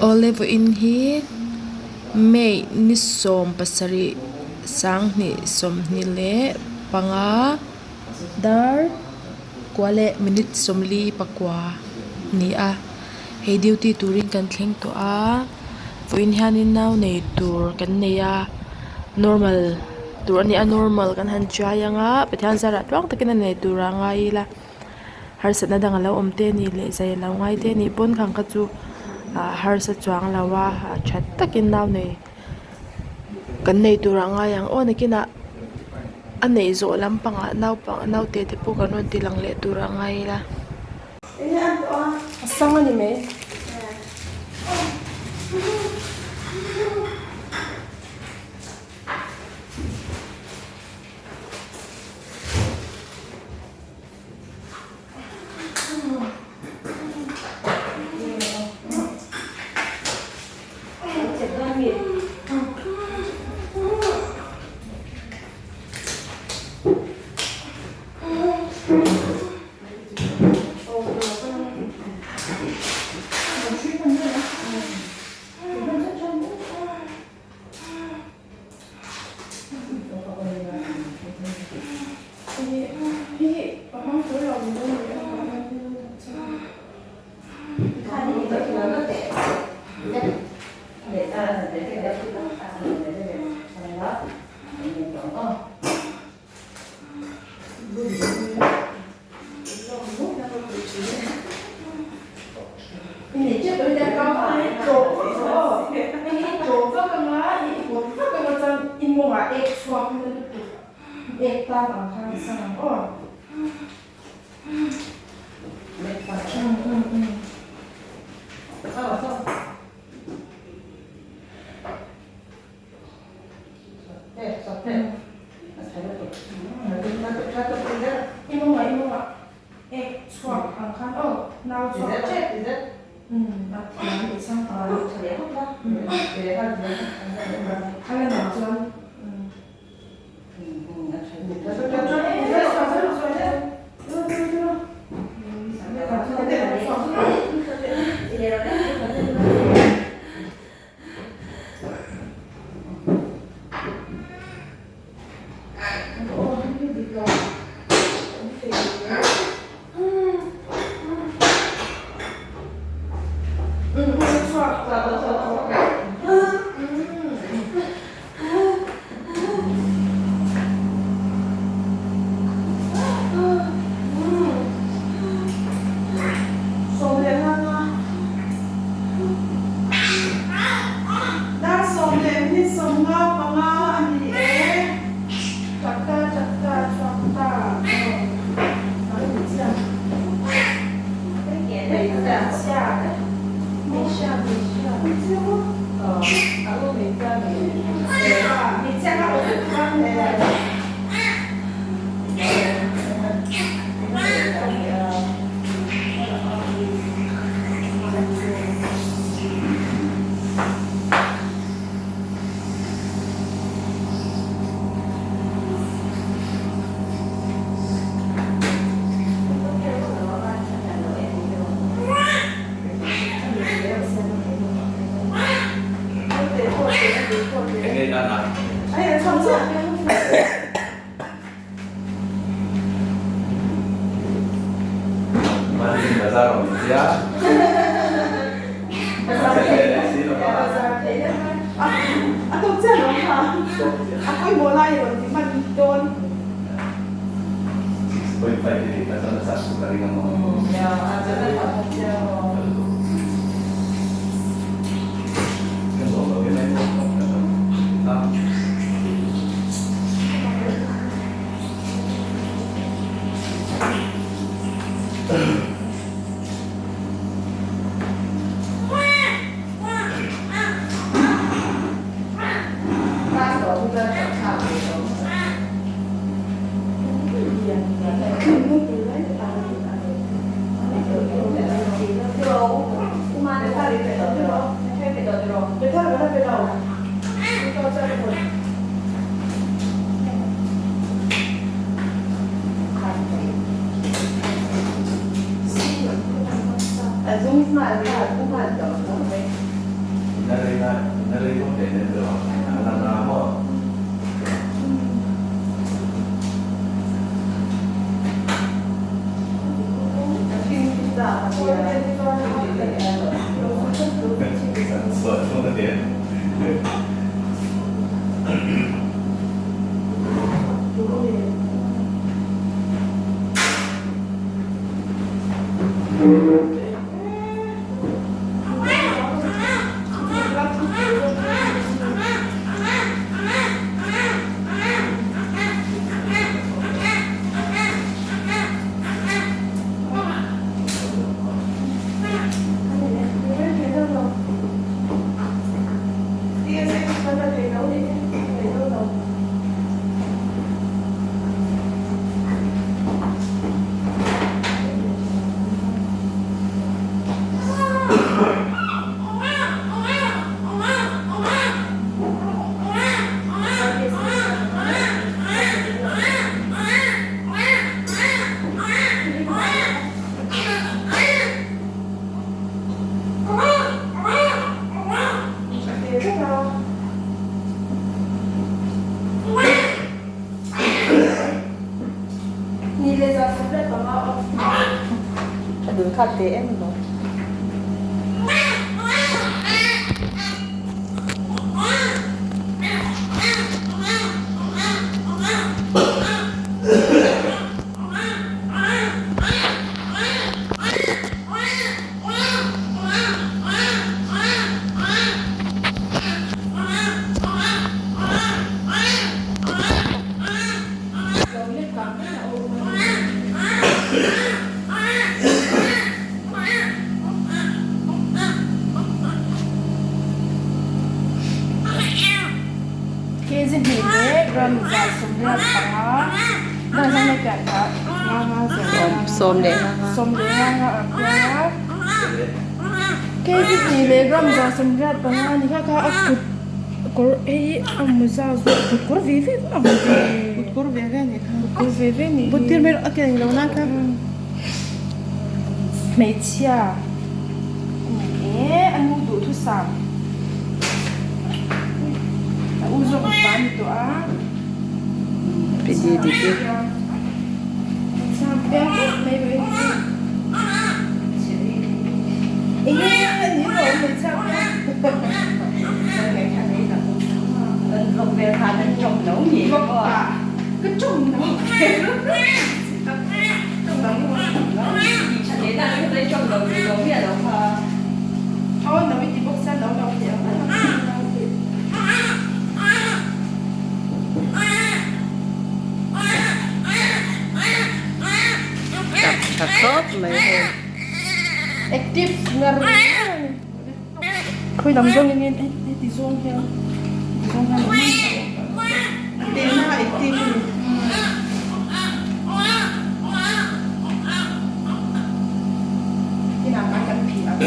Awle vawiin hi May ni 70 2025 dar kua leh minute 49 a ni a hei duty turin kan thleng tawh a vawiin hianin nau nei tur kan nei a normal tur a ni a normal kan han chai anga Pathian zarah tluang takin a nei turah ngai ila. Harsatna dang a lo awm te a nih leh zai a lo ngai te a nih pawn khang kha chu ah harsa chuang lo a ah tha takin nau nei kan nei turah a ngai ang aw nakinah a neih zawh lampangah naupang naute te pawh kan rawn ti lang leh turah a ngai ila. A sang a ni mai. Hmeichhia a ni e a nu duhthusam a u zawk mipa a ni tawh a hmeichhia piang vek mai mai enge a ni lo hmeichhia piang ka tawng lo. Tha khawp mai hei. Active ngar ngar a ni. Khawi lam zawng in nge heti zawng hian heti zawng hian a Tena active a ni. Inah hmai kan phih ang.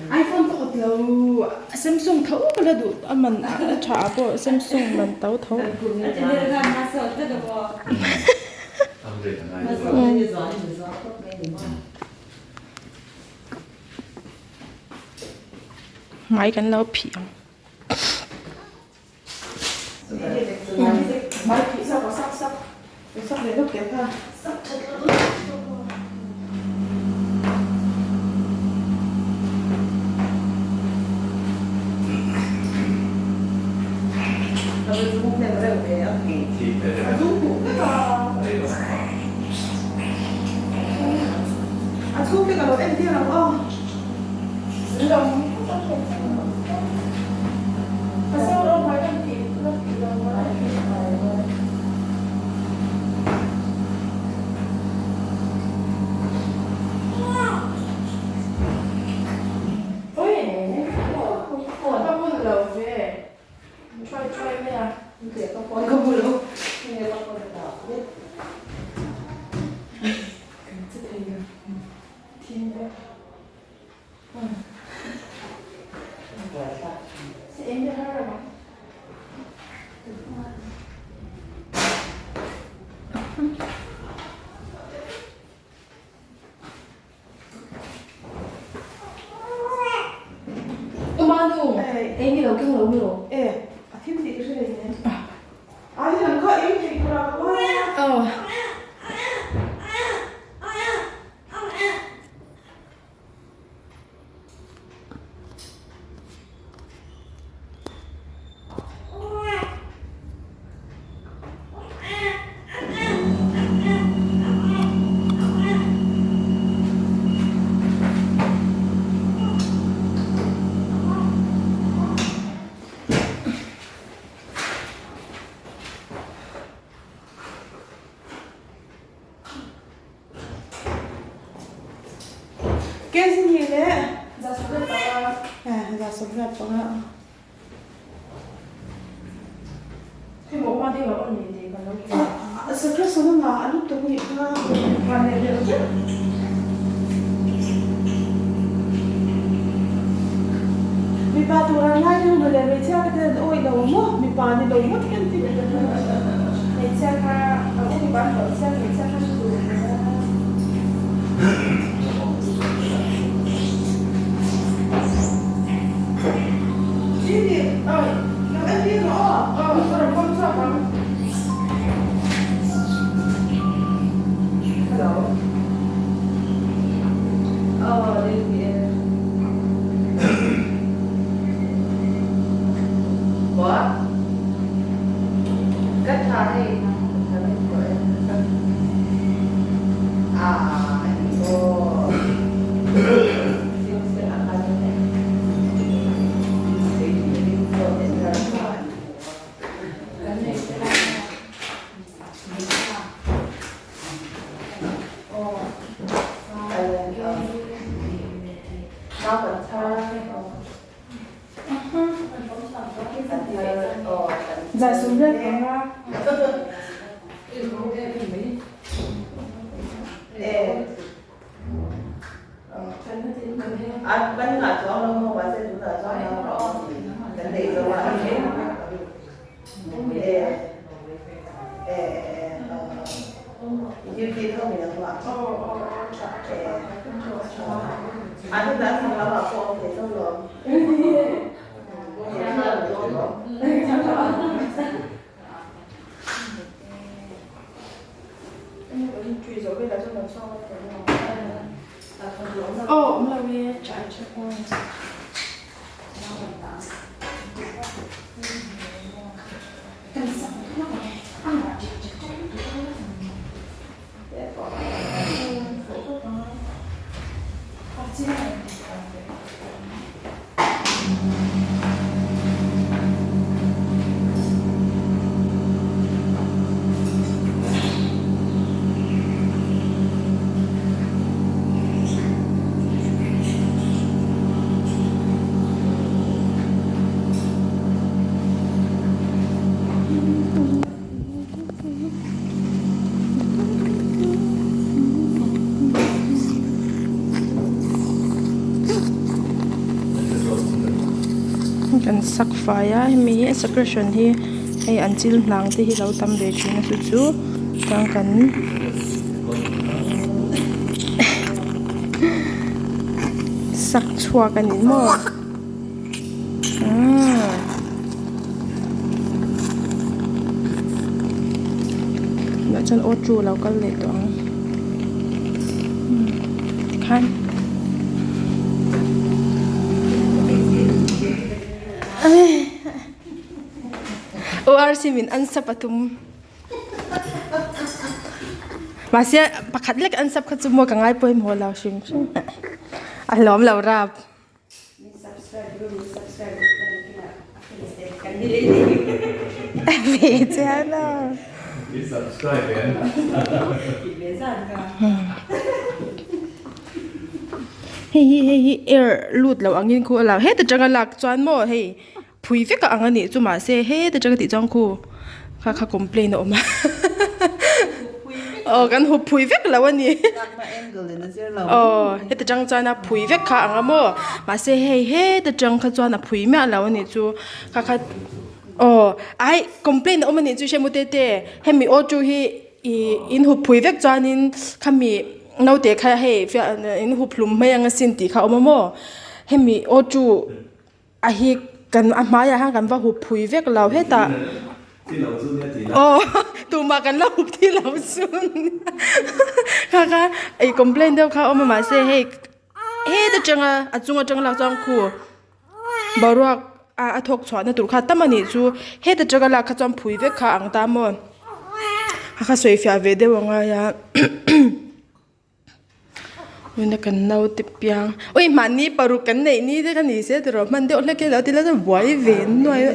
iPhone ka awt lo Samsung tho ka la duh a man a tha ah pawh Samsung man to tho. Hmai kan lo phih ang. Kan sak fai a hemi hi secretion hi hei an chil hnang te hi lo tam ve thin a chu chu chuan kan sak chhuak a ni maw. chuan auto a lo kal leh tawh ang tikhan ORC min unsub a tum. Mahse pakhat lek unsub kha chu maw ka ngai pawimawh lo hrim hrim a hlawm lo rap. Ve chian a. Hei hi hei hi air lut lo angin khu a lang heta tanga lak chuan maw hei phui vek a ang a nih chu mahse heta tanga tih chuan khu kha kha complain a awm a aw kan hup phui vek lo a ni aw heta tang chuan a phui vek kha ang a maw mahse hei heta tang kha chuan a phui miah lo a nih chu kha kha aw ai complain a awm a nih chu hriat te te hemi auto hi ih in hup phui vek chuanin khami naute kha hei in hup hlum mai ang asin tih kha a awm a maw hemi auto. A hi kan a hmaiah hian kan va hup phui vek lo hetah aw tumah kan la hup thei lo chu kha kha ei complain deuh kha a awm a mahse hei heta tanga a chung atanga lak chuan khu boruak a a thawk chhuahna tur kha tam a nih chu heta tanga lak kha chuan phui vek kha a ang ta maw a kha sawi fiah ve deuh a ngai a. Tuna kan naute piang ui mahni paruk kan neih ni te kha ni se tiraw hman deuh hlek hi lo ti la chuan buai ve nuai a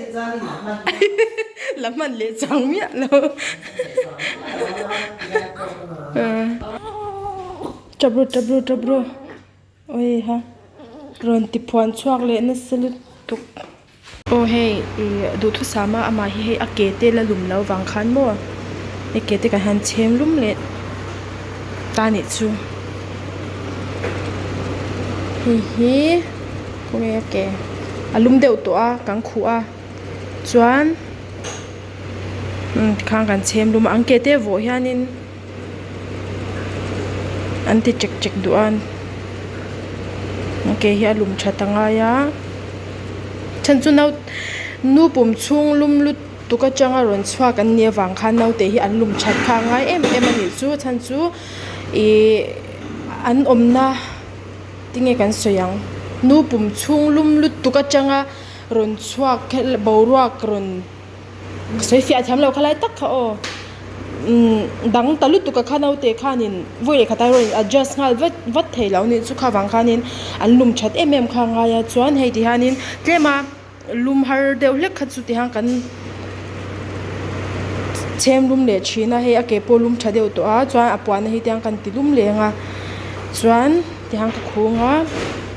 la hman leh chang miah lo tap ru tap ru tap ru ui ha rawn ti phuan chhuak leh nasa lutuk. Aw hei ih duhthusam a amah hi hei a ke te la lum lo vang khan maw a ke te kan han chhem lum leh ta nih chu hei hi khawnge a ke a lum deuh tawh a kan khuh a chuan umm tikhan kan chhem lum a an ke te vawh hianin an ti chek chek duh a an ke hi a lum that a ngai a chhan chu nau nu pum chhung lum lutuk atanga rawn chhuak an nih avang khan naute hi an lum that kha a ngai em em a nih chu chhan chu ihh an awmna tinge kan sawi ang nu pum chhung lum lutuk atanga rawn chhuak boruak rawn. Ka sawi fiah thiam lo kha lai tak kha aw umm dang ta lutuk a kha naute khanin vawi leh khatah erawh in adjust nghal vat vat thei lo anih chu kha vang khanin an lum that em em kha a ngai a chuan hei ti hianin tlem a lum har deuh hlek kha chu ti hian kan chhem lum leh thin a hei a ke pawh lum tha deuh tawh a chuan a puan na hi tiang kan ti lum leh ang a chuan tihian ka khung a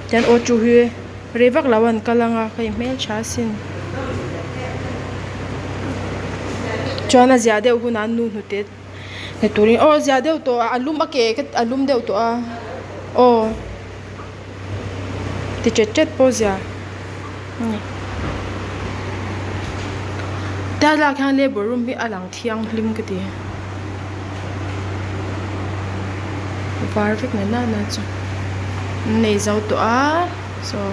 tihian auto hi. Rei vak lo an kal ang a hei hmeltha asin chuan a ziah deuh hunah an nu hnute ni turin aw a ziah deuh tawh a a lum a ke a lum deuh tawh a aw ti ṭet ṭet pawh a zia a ni thlalak hian labour room hi a lang thianghlim ka ti a var vek na nana chu an nei zo tawh a saw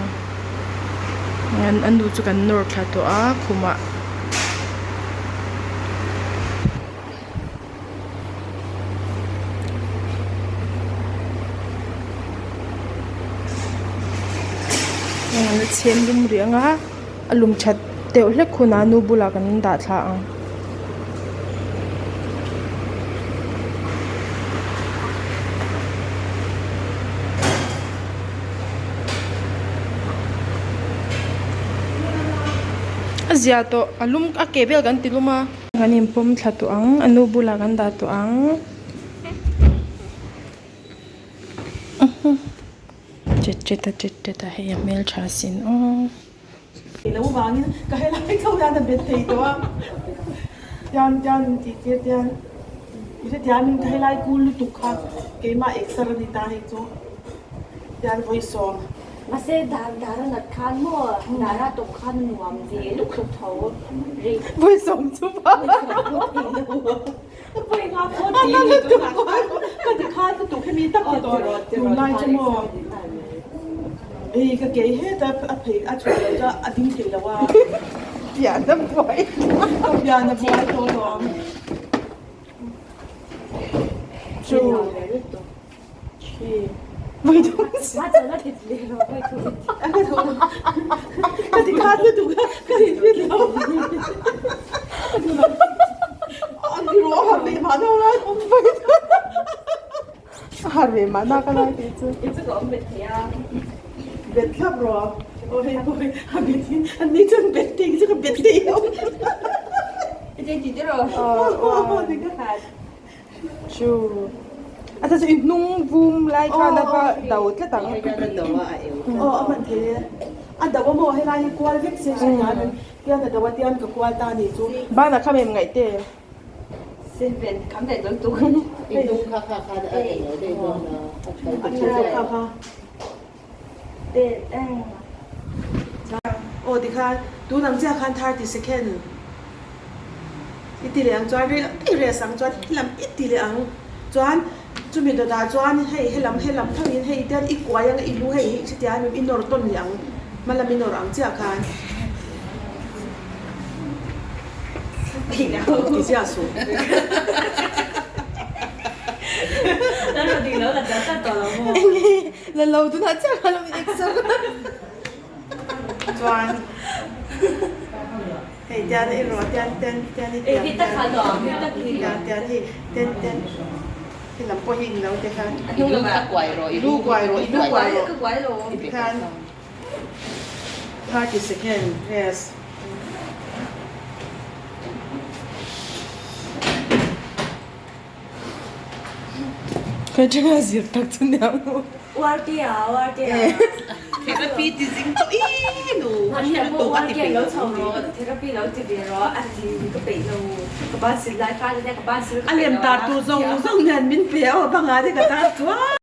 an nu chu kan nawr thla tawh a khumah. A chhem lum rih ang a a lum that deuh hlek hunah nu bulah kan dah thla ang. A zia tawh a lum a ke vel kan ti lum a. Kan inpawm thla tawh ang a nu bulah kan dah tawh ang chet chet a chet chet a hei a hmeltha asin aw. Lo vangin ka helai chho hian a bet thei tawh a tian tian in tih tir tian i hrethiamin ka helai kul lutuk kha keimah exer a ni ta hei chu tian vawi sawm. Mahse dar dar a nat khan maw dar a tawp khan a nuam ve lutuk tho rei. Vawi sawm chu va Vawi nga pawh ti ni tunah khan ka ti khan lutuk hemi tak ti tawh tunlai chu maw. Ei ka kei heta a phei a chhuah loh chuan a ding thei lo a. Pian a buai. Ka pian a buai tawh alawm. Two. Three. Ka ti khat lutuk a, ka ti fit lo. An ti rawh a har ve mahna lai. A har ve mahna ka lai tih chu. Bet thlap rawh. Aw hei pawh hi a bet hi an ni chuan bet thei chu ka bet thei lo. Chu a chu i hnung vum lai khan a va do tlat ang. Aw a hman thei e. A do a maw helai hi kual vek se hre ta em tian a do a tian ka kual ta ni chu. Banah kha mem ngaih te. Aw tikhan tun ang chiah khan 30 second i ti leh ang chuan rei lam i rest ang chuan i lam i ti leh ang chuan chumi dawtah chuan hei helam helam thangin hei tian i kuai ang i lu hei hi chutia i nawr tawn leh ang hma lam i nawr ang chiah khan ti chiah suh. La lo tunah chiah kha lo in exer Chuan hei tian i rawh tian tian tian i tian tian tian hei tian tian hei lam pawh hi eng lo te khan i lu kuai rawh i lu kuai rawh tikhan 30 second rest. Ka thenga zir tak chu nia maw. Therapy ti zing tawh i nu tawk a ti peih lo a lem tar tur zawng zawng nen min pe a aw banga te ka tar chuan.